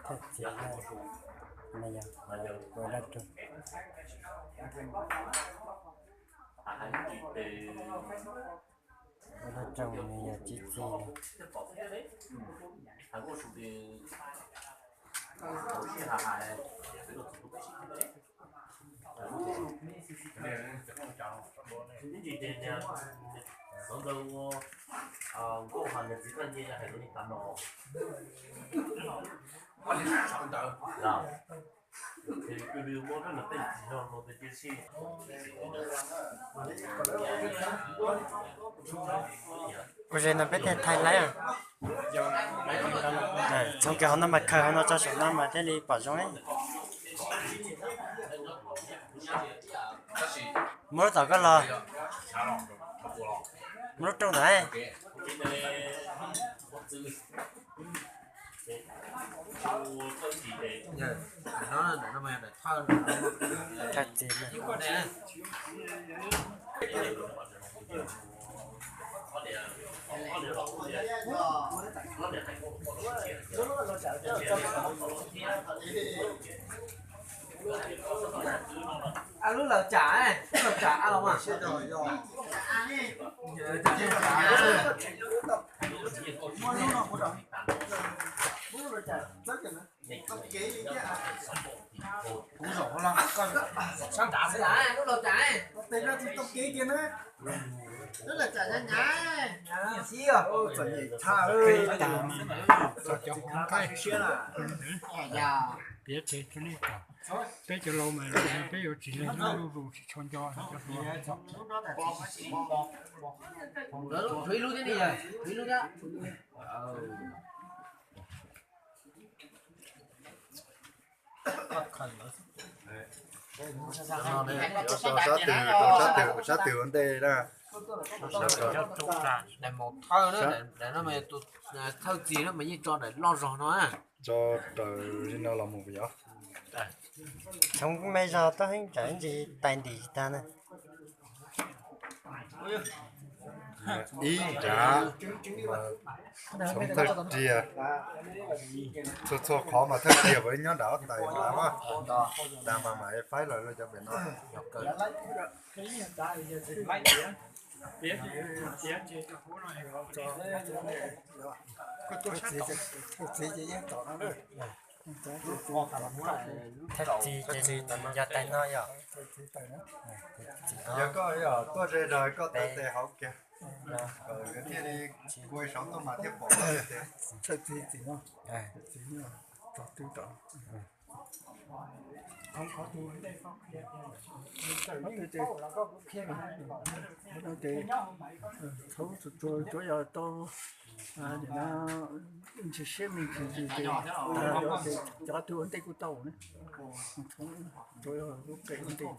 Thawj txiv no yog ua dab roog, ua dab roog no yog txiv txiv no. Ua ze no peb thiaj thaij laib. Txhoov kiag hauv no mas khaws hauv no tso saum no mas thiaj li pom zoo. Muab lub tom koj los, muab lub rooj ntawd. Thawj txiv na. Lub lawm tsam, lub lawm tsam a los mas. Kuv zaum hauv los koj sab nrad xwb. Lub lawm tsam, lub lawm tsam nyav nyav. Piav tseg rau nej kom peb cov laus mas peb yuav tsis lees lub zuj zus tsis tshua nco cov hluas. Tshuav ib lub thiab ni, tshuav ib lub thiab. Sab twg, sab twg, sab twg ua ntej na. Daim maum thawj na, daim no mas yog tus thawj txiv na mas yeej tso daim loj zog no na. Tso raws li no los mus yom. Txhoov me zog tuaj heev tsam ntsis tais ntim tag na. Ib nrad, txhoov thawj riag, txhua txhua qhov mas thawj riag puav leej nyob nram ob tais nrad, tas mas mam faib los rau cov pem no. Thawj txiv ces nco tais no yom. Yog koj yog tuaj ze zog koj tais tes hauv kiag, kom nkawd thiaj li kua saum tuaj mas thiaj pom. Thawj txiv txiv no, txiv no, txiv no, txiv no. Txhoov tsuas tsuas yog tau ntsis siab me ntsis ntsis ces cov twg ua ntej kuj tau ne. Txhoov tsuas yog lub qe ua ntej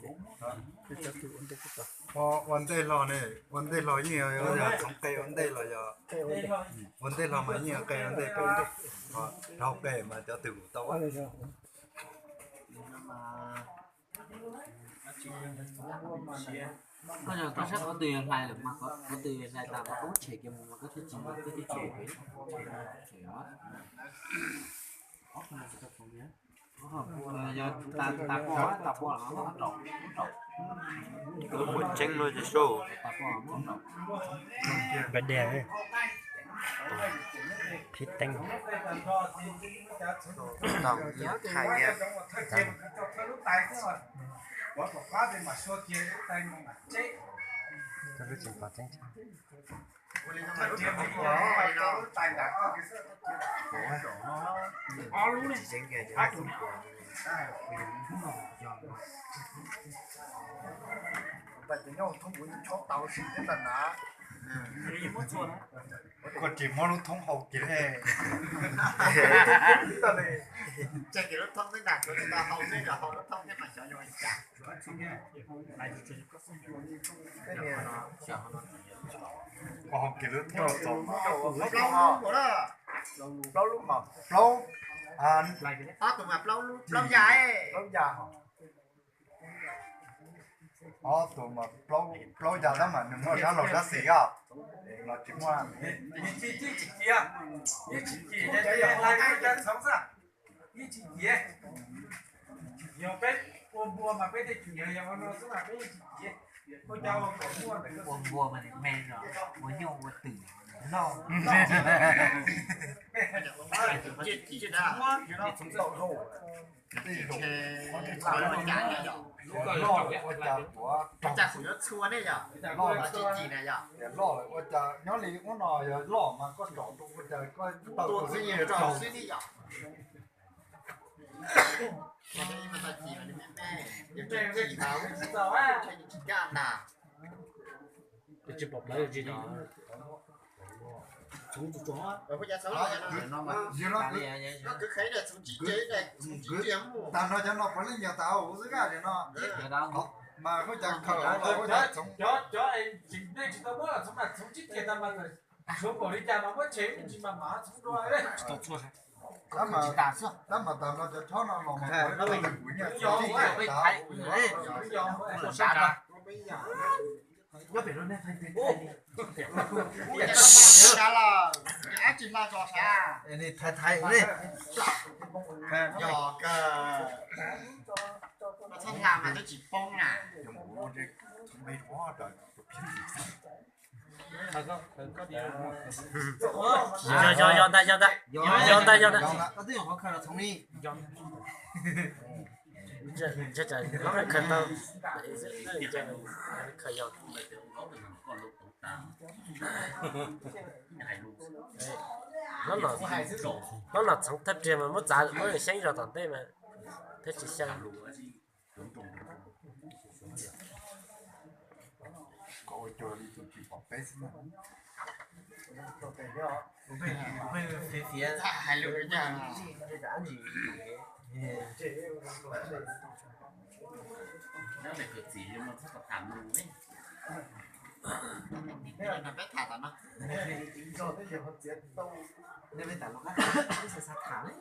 ces cov twg ua ntej kuj tau. Ua ntej hlo ne, ua ntej hlo yeej yog txhoov qe ua ntej los yog ua ntej hlo mas yeej yog qe ua ntej, qe ua ntej, raug qe mas cov twg kuj tau. Koj yog koj saib qhov twg yog hlais lawm mas qhov twg yog hlais tas mas koj muab tshem kiag mus mas koj thiaj tsis, koj thiaj tshem. Yog tas tas pua tas pua los muab rau, muab rau. Lub muag tseeb no ces sub. Ba dej, phib teeb. Koj lub tseem pom tseeb. Koj tsis muab lub thoob hau kiag li. Lub thoob hau kiag lub thoob, plaub lub, plaub, plaub ya, plaub ya. Ob tug mas plaub, plaub cag tab mas nws muaj sab laug sab xis os, los tsis muaj. Ua npua mas nws me os, ua nyuj ua twm loj. Ua cas kuv yuav txhua ne yom? Loj lawm ua cas nyob li ub no yog loj mas koj tsom rau ua cas koj tau xwb ne yom? Tsis pom plawv tsis no. Txhoov tsuag tsuag. Tag no cov no puav leej yog tas hauv xwb kaj no. Mas koj cas khaws hauv los koj cas txhoov. Cov, cov nej tsis tau muab los txhoov mas txhoov tsib kiag tas mas suav npaum li cas mas muab tshem me ntsis mas mam txhoov dua. Tab mas tas no cov chob no los mas kuv nyiaj tsib kiag tas. Tsis hla tso sav. Yog kawg, txhob hla mas twb tsis poob na. Yog, yog, yog ntag, yog ntag. Yog ntag, yog ntag. Khaws tau, khaws yog. Hlob Nom txhoov thawj riam mas muab txav muab xyeeb zog tom ntej mas thiaj tsis xyeeb. Fiav fiav. Peb tham no, nej peb tham los qab xav tham ne.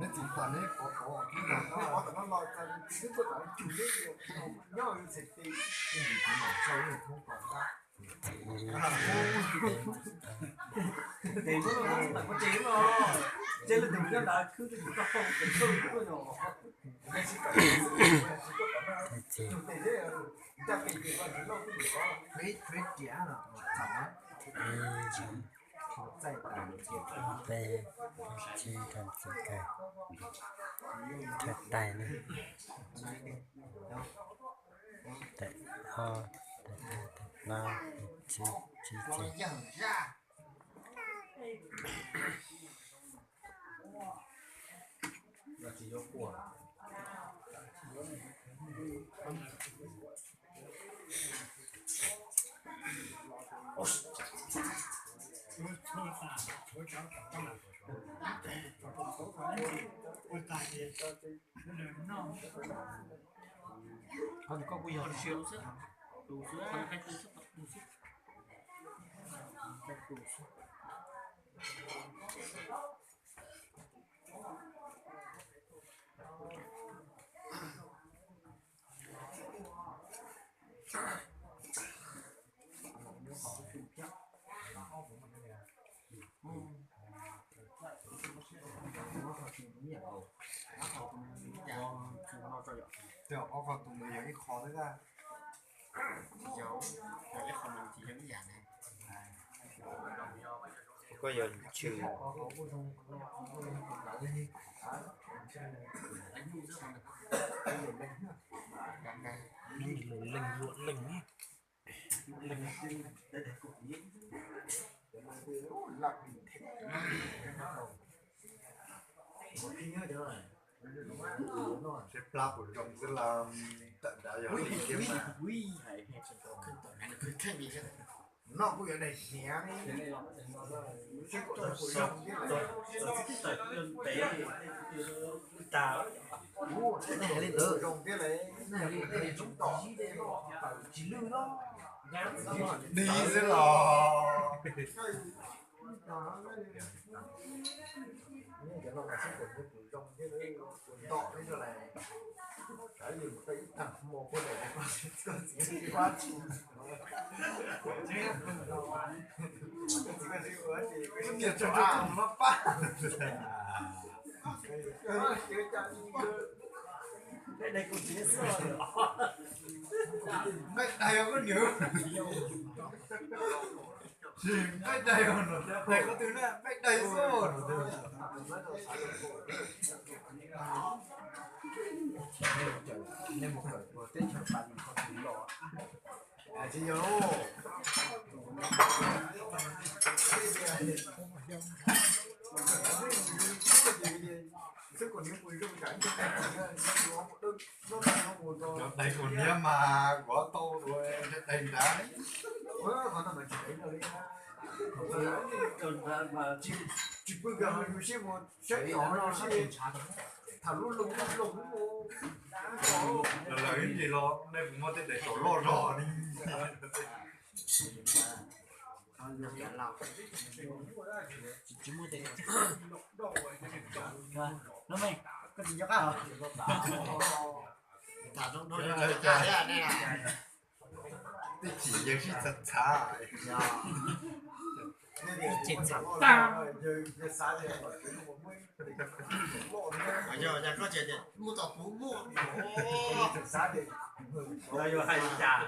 Neb txoov tas neb qhov qhov neb ob tam no los txog neb tuaj tam cug neb nyob txhais tes. Tes muab lub hab tawm pov tseg los, cia lub tus nyob ntawd khwb tus tau tes tuaj tuaj yog. Peb, peb, thawj tais ne, thawj tais, thawj tais, no, tsib, tsib, tsib. Koj kuj yog siab xwb. Ob qho tus nws yog ib qho xwb. Koj yog chwv. Leej luam leej, leej. Seb plab puas zoo xwb los tawm nrad yog li thiab mas. No kuj yuav daig hniav li. Seb kom nws puas zoo thiab lawm. Ua, seb nws puas zoo thiab lawm. Tsis lwj los dig xwb los. Cov no mas seb kom nws puas zoo thiab lawm, puas ntom li no lawm. Kav liam mus tau ib tag hmo koj daim, koj txiv tsis pab tsis. Koj txiv koj tsis ua ces koj niam tso mab pab. Nqaij daig koj niam. Nqaij daig no, daig koj twg na, nqaij daig xwb. Nej mus kawm ua teb chaws Palis qhov twg los? Tsis yog. Xwb kom nws puas zoo tsam ib co daig kuv niam mas kuv tau daig nrad. Tsis pw kawg ho yus sib muag saib yom, yus sib tham lub loo lub loo. Lawv ib ntsis los nej puas muaj tej daim tsaus loj zog li? Tej chim yeej sib txhav txhav. Yog koj tseem muaj tom kuv muaj. Yuav hais li cas?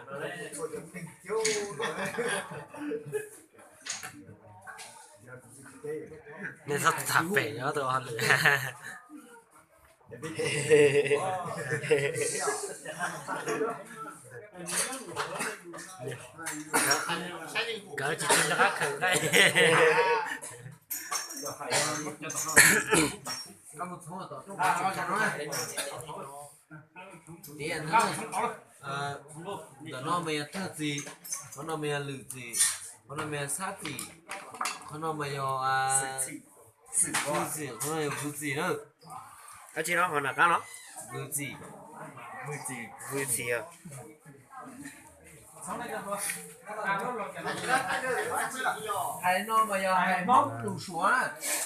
Nej txhob tham pem os tus lwm. Nkawd tsis tsis rov qab khawm nqaij. Tias ntawm no mas yog thawj txim, qhov no mas yog lwm txim, qhov no mas yog xab txim, qhov no mas yog xwb txim, qhov no yog vwv txim na. Dab tsi no qhov nram qab no? Vwv txim. Vwv txim. Hais no mas yog hais Hmoob lus Suav na.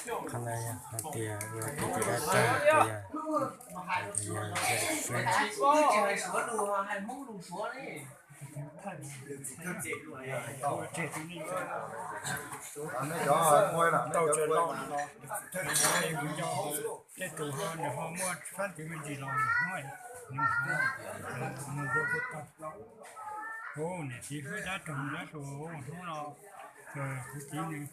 Qhov no yog hais tias ua kev cai dab tsag, tias yog, yog, twb tsis hais Suav lus, hais Hmoob lus Suav li. Tau tsawg lauj, tej tus ho nws ho muaj fab tiv me ntsis los nws hnub, nws ho nws ntua kuj tau. Ub, niam txiv hwb dab roog dab hluas, hnub no kuv txiv nws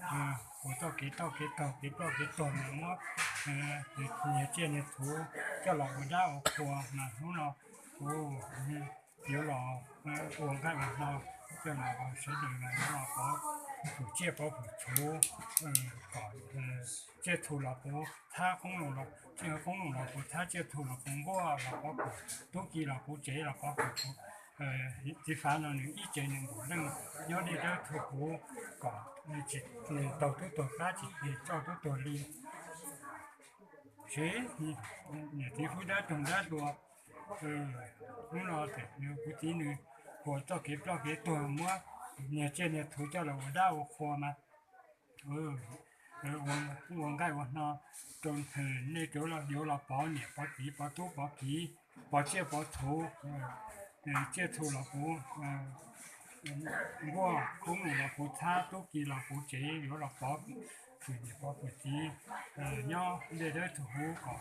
ua txoj kev toj kev tog kev ploj kev tuag mas muab niag tsiaj niag txhu coj los ua dab ua qhua mas hnub no kuv yuav los ua nqaij ua hno coj los sawv daws los yuav los pov pum tsiaj pov pum txhu kom tsiaj txhu los puv thab qoob loo los, tsiaj qoob loo los puv thab, tsiaj txhu los puv nkuaj los pov pum, tub ki los puv tsev los pov pum. Txiv fav no nws ib tsev nees nkaum leej nyob deb dawb txhua puv kom tsis taug tub tuag qab tsis tau tub tuag li. Siv niam txiv hwb dab roog dab hluas, hnub no kuv txiv nws ua txoj kev ploj kev tuag muab niag tsiaj niag txhu coj los ua dab ua qhua mas ua nqaij ua hno rau nej cov yuav los pov niam pov txiv pov tub pov kiv, pov tsiaj pov txhu, tsiaj txhu los puv nkuaj, qoob loo los puv thab, tub ki los puv tsev, yuav los pov fwm niam pov fwm txiv. Nyob deb dawb txhua huv kom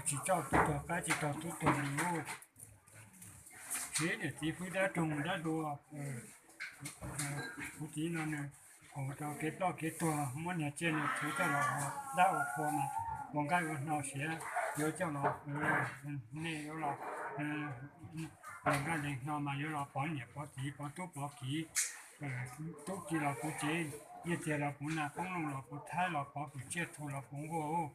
tsis txhob tub tuag qab tsis tau tub tuag li ub. Siv niam txiv hwb dab roog dab hluas, kuv txiv no nws ua tau kev ploj kev tuag muab niag tsiaj niag txhu coj los ua dab ua qhua mas ua nqaij ua hno siav yuav coj los, nej yuav los ua nqaij ua hno mas yuav los pov niam pov txiv pov tub pov kiv, tub ki los puv tsev, nyiaj txiag los puv nas, qoob loo los puv thab, los pov fwm tsiaj txhu los puv nkuaj,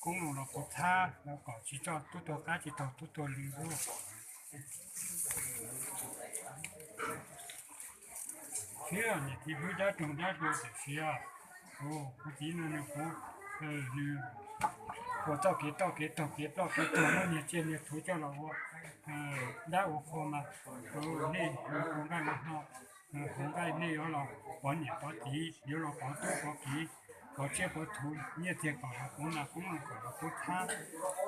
qoob loo los puv thab kom tsis txhob tub tuag qab tsis tau tub tuag li ub. Niam txiv hlub dab roog dab dua tam sim, kuv txiv no nws puv, nws ua txoj kev toj kev taug kev ploj kev tuag muab niag tsiaj niag txhu coj los ua dab ua qhua mas, nej hauv nqaij no, hauv nqaij nej yuav los pov niam pov txiv, yuav los pov tub pov kiv, pov tsiaj pov txhu, nyiaj txiag kom los pov nas poob los kom los pov thab,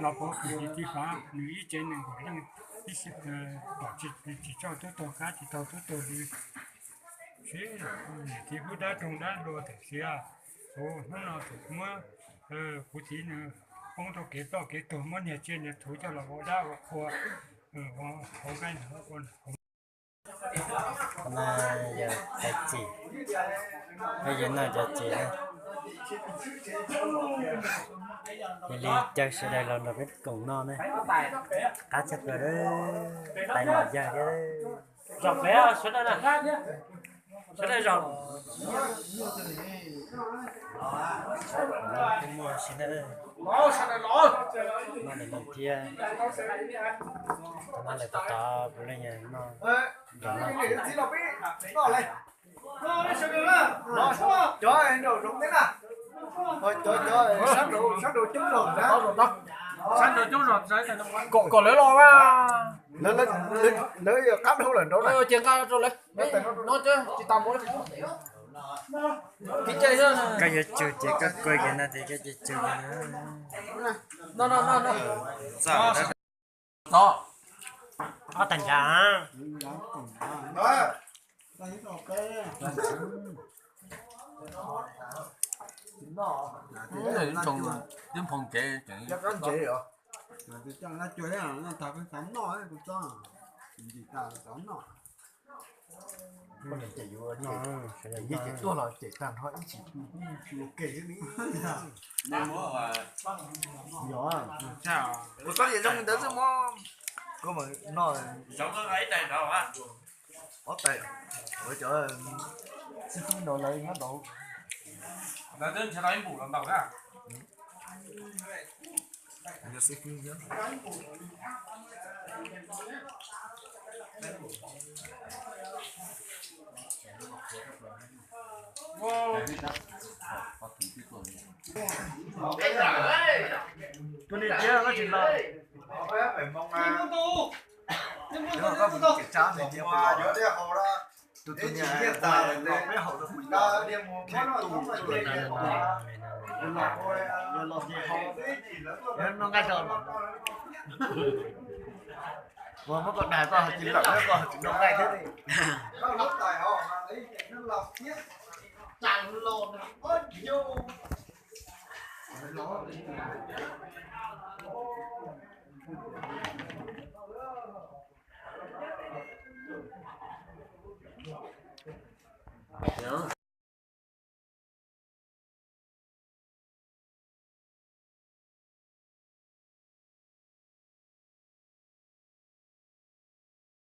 los pov kwv tij fav, nws ib tsev neeg nkaum leej, ib tom tsis tau tub tug qab tsis tau tub tug lw. Niam txiv hlub dab roog dab dua tam sim, hnub no txawm muab kuv txiv nws poob rau kev ploj kev tuag muab niag tsiaj niag txhu coj los ua dab ua qhua hauv nqaij no. Yog tais txim, yog noj cov txim na. Yog li caw sawv daws los nrog peb koom noj ne. Qab tshaj plaws, tais mos yawg thiab. Zom pem sawv daws na, sawv daws zom. Kuj muaj si na, noj ntev ntev thiab, tab mas lawv tab tom puav leej noj, nrog noj. Cov nraum zoov teb na, cov cov sab nraud coob zog na, kom kom lawv los a, lawv qab dhau lawm nraud na, ces nqa rau lawv, no tsis tas npaum. Koj yuav tsum ces koj kuj kiag no ces koj cia tsum no. Ob tag nrho. Twb nphoo cev, cov kab ncev os. Tag tag noj, ntsis tas noj. Ces tuaj los ces tag nrho ib tsis ua ke xwb ni. Kuv txob ces zoo li ntawd xwb mog. Koj mas noj ob tais, ua cov xib fwb no lawv nyob nraud. Yog xib fwb nyob. Tus niam txiv no tsis los. Tus niam txiv los peb haus rau kuv, thiaj tu, los los ces haus, noj nqaij rau los. Ua muab koj dag koj tsis lawm, koj tsis noj nqaij thiab li.